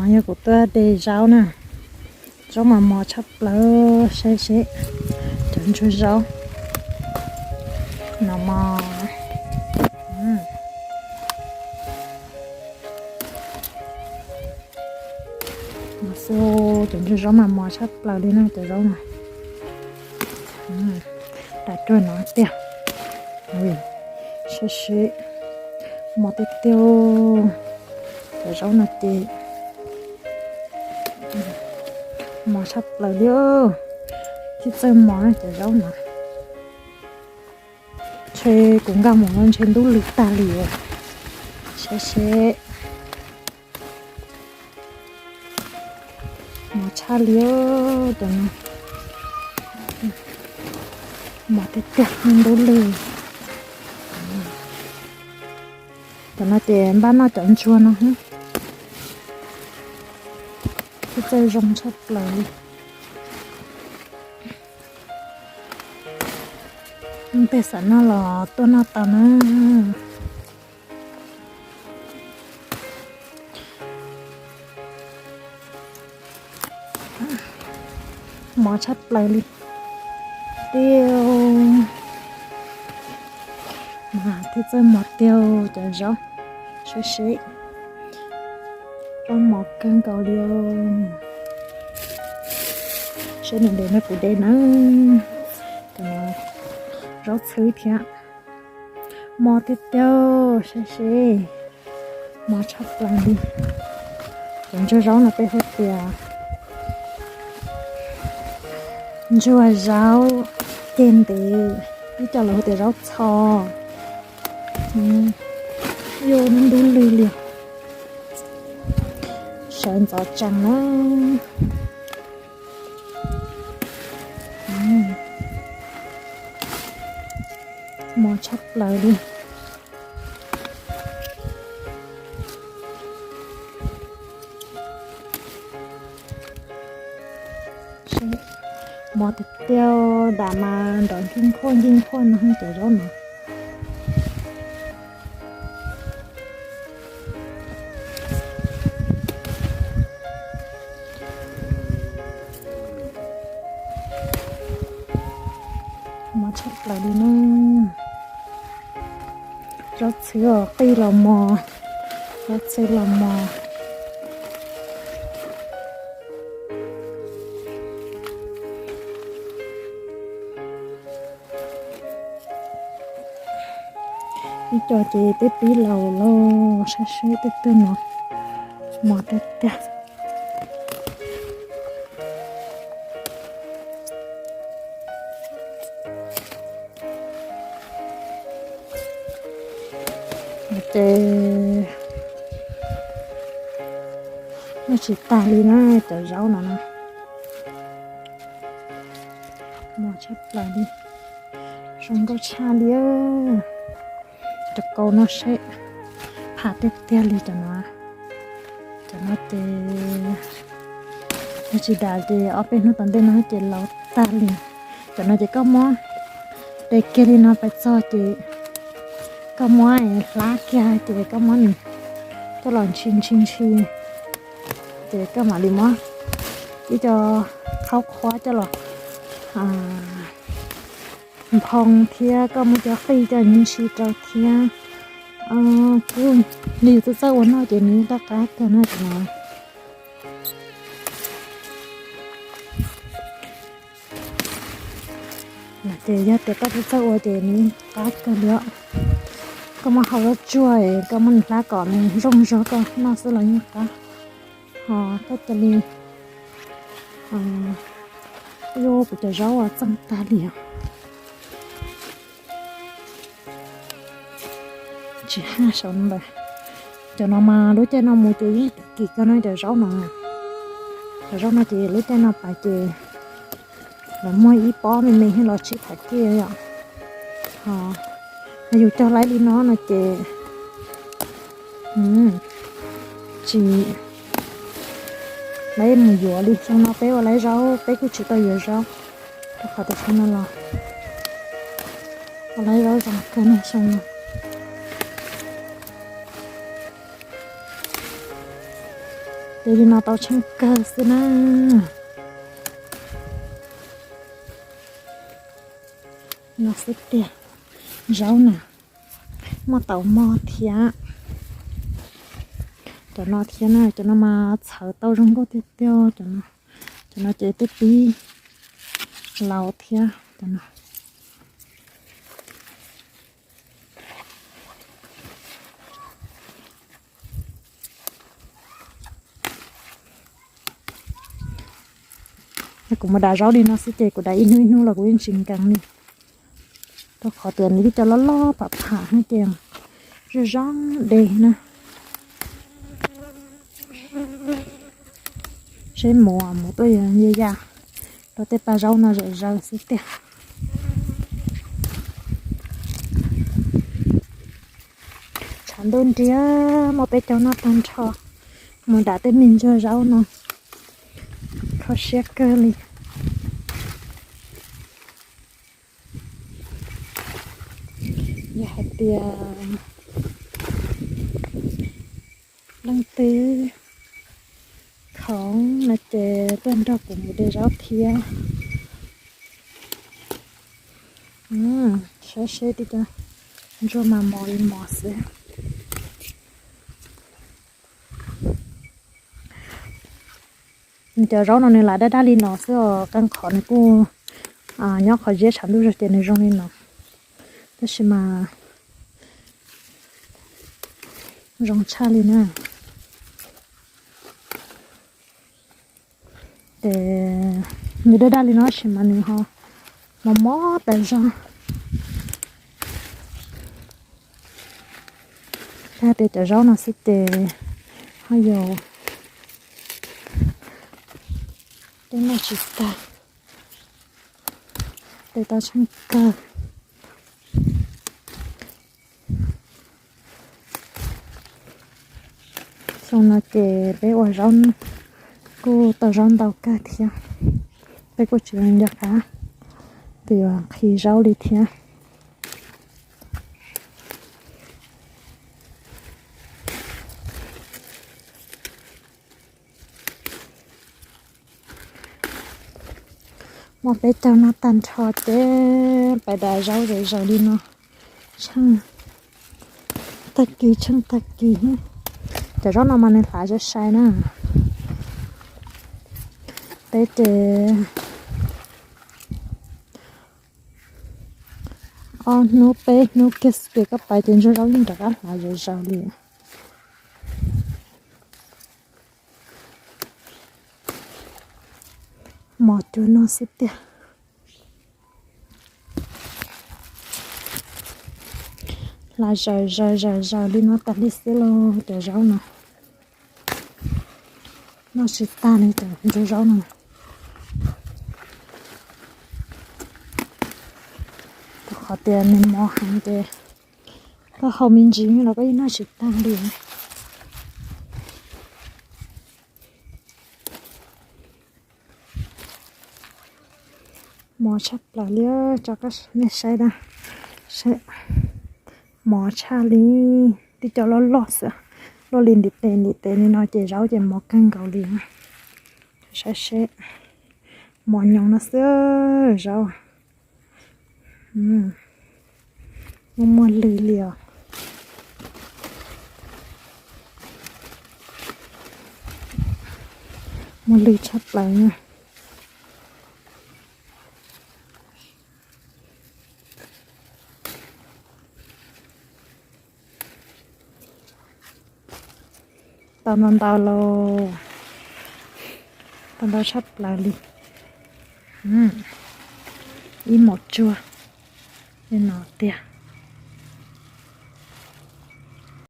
Yog kuv tuaj de zaub na, zaub mas mos tshaj plaws, saib seb cov ntsuag zaub no mos. Mos xwb, cov ntsuag zaub mas mos tshaj plaws li na cov zaub no. Ras ruag no tiag. Saib seb, mos tiag tiag. Cov zaub no ces mos tshaj plaws li. Thiab txawj mos cov zaub no. Ntshe kuv nkag mus no ntshe ntub lwg tag li. Saib seb. Mos tshaj li cov no. Mos tiag tiag, ntub lwg. Cov no ces npaj noj cov ntsuag no. Thiab txawj zoo tshaj plaws li. Leej twg xav noj los tuaj noj tau na. Mos tshaj plaws li. Tiag. Mas thiab txawj mos tiag cov zaub. Saib seb. Zaub mos kawg nkaus li. Saib nws de no kuv de na. Zaub txhwb thiab. Mos tiag tiag, saib seb. Mos tshaj plaws li. Cov ntsuag zaub no peb hu tias ntsuag zaub ceg ntev, ib co lawv hu tias zaub txho. Yuav ntub lwg li. Sawv ntxov tsees na. Mos tshaj plaws li. Mos tiag tiag, dam mas nrov nkig nkuaj nkig nkuaj no cov zaub no. Mos tshaj plaws li na. Zaub txhwb os, qij los mos, zaub txhwb los mos. Ib co ces twb pib laus lawm, saib seb tej tug no mos tiag tiag. Ces noj tsis tag li na cov zaub no na. Mos tshaj plaws li, zoo nkauj tshaj li. Rau kaus no seb, pham tiag tiag li cov no. Cov no ces yog tsis dam ces ob peb hnub tom ntej no ces laus tag li. Cov no ces koj muab de kiag li no pais txog ces koj muab hlab kiag ces koj muab nws coj los ntshis ntshis ntshis, ces koj mam li muab ib co qhaub qhuab coj los nphoo thiab koj muab cov qij coj ntshis rau thiab. Kuj li yus txawj txawj ua noj ces nws yeej qab qab kawg na cov no. Ces yog tias koj txawj txawj ua ces nws yeej qab kawg li os. Koj muab hau zaub tsuag es koj muab nws hlab kom nws zoo zog koj noj xwb los yeej qab. Ho koj cia li, yuav kuv cov zaub uas txeej tag li os. Tsis haj saum no lawm. Cov no mas lub caij no mus ces yeej kim kawg no cov zaub no. Cov zaub no ces lub caij no pas ces lawv muag ib pob me me thiab los tsib qhov ciaj yom. Ho yus cog laib li no no ces tsis laib mus yuav li. Xyoo no peb ua laib zaub peb kuj tsis tau yuav zaub, rau qhov tias xyoo no los ua laib zaub zoo kawg na xyoo no. Ces li no tau tsheej kawg xwb na. No xwb tiag. Zaub na, muaj taum mog thiab. Cov no thiab na, cov no mas txhawv tau zoo nkauj tiag tiag. Cov no ces twb pib laus thiab cov no. Kuv mus dav zaub li no xwb ces kuv dav ib hnub ib hnub los kuv yeej tsis nkees li, rau qhov tias nws twb cov loj loj pham pham thiab ces zoo zoo de na. Seb mus mus tuaj yog ya rau tej paj zaub no zom zaws xwb tiag. Tshav ntuj nriab muaj peb caug noj tag nrho, mus dam tej me ntsuag zaub no kho siab kawg li. Yog hais tias leej twg khoom no ces tuaj nrog kuv mus de zaub thiab. Saib seb tib co ntsuag mas mos li mos xwb. Nws cov zaub no nws lam daj daj li no xwb os, qee qhov nws kuj nyob qhov ziab tshav ntuj zog ces nws zoo li no, tab sis mas zoo tshaj li na. Ces nws daj daj li no tab sis mas nws ho mos mos tas zog. Hais tias cov zaub no xwb ces ho yog tej noj tsis tag, tej tau tsheej kawg. Xyoo no ces peb ua zaub kuj tau zaub ntau kawg thiab, peb kuj tsis nco qab tias yuav nqhis zaub li thiab. Muaj peb caug noj tag nrho ces pais dav zaub zom zaws li no, tsheej tag kis tsheej tag kis. Cov zaub no mas nws hlav sai sai na. Peb ces ob hnub peb hnub kiag xwb ces koj pais ces ntsuag zaub yeej rov qab hlav zom zaws li. Mos cuag no xwb tiag. Hlav zaws zaws zaws zaws li no tas li xwb lauj cov zaub no. Noj tsis tag li cov ntsuag zaub no. Rau qhov tias nws mos heev ces koj hau me ntsis los koj yeej noj tsis tag li. Mos tshaj plaws li, tso nej saib na, mos tshaj li. Tib co loj loj xwb, luaj li ntiv tes ntiv tes li no ces zaub ces mos kawg nkaus li. Saib seb, mos nyoos no xwb zaub. Muaj muaj lwg li os. Muaj lwg tshaj plaws na. Tau ntau ntau lauj, tau ntau tshaj plaws li. Ib mos tsuag li no tiag.